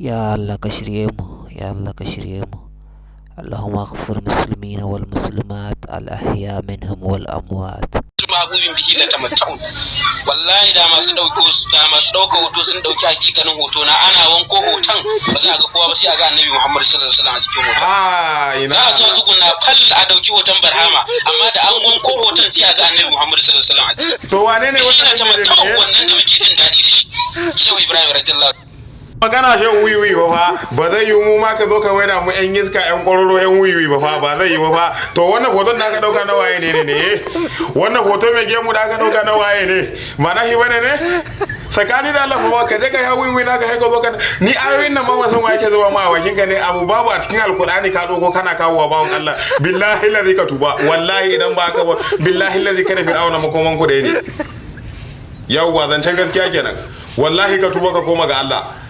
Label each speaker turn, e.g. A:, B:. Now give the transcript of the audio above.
A: Ya Allah ka shirye mu, ya Allah ka shirye mu. اللهم اغفر المسلمين والمسلمات الأحياء منهم والأموات.
B: Mahbubin bihi la tamatta'un. Wallahi da masu dauko, da masu dauka hoto sun dauki hakikanin hoto na, ana wanko hoton ba za a ga kowa ba, sai a ga Annabi Muhammad sallallahu alaihi wasallam a cikin hoton.
C: Ah, ina.
B: Za a zo tsuguna fal a dauki hoton Barhama, amma da an wanko hoton sai a ga Annabi Muhammad sallallahu alaihi wasallam a ciki.
C: To wane ne
B: shi
C: wannan
B: na tamatta'un
C: ne?
B: Wannan da muke jin daɗi da shi, Shehu Ibrahim radiyallahu
C: Magana shan wiwi ba fa, ba zai yi mu ma ka zo ka maida mu yan iska, yan kwararo, yan wiwi ba fa, ba zai yi ba fa. To wannan hoton da aka dauka na waye ne ne ne Wannan hoto mai gemu da aka dauka na waye ne? Ba na shi bane ne? Tsakani da Allah fa, ka je ka yi wiwi na ka haika zo ka ni ayoyin nan ma ban san waye ke zuwa ma a bakin ka ne. Abu babu a cikin Alkur'ani ka dauko kana kawowa. Bawon Allah, billahi lazi ka tuba. Wallahi idan ba ka ba, billahi lazi kada Fir'auna makoman ku da ne. Yawwa, zancen gaskiya kenan. Wallahi ka tuba ka koma ga Allah.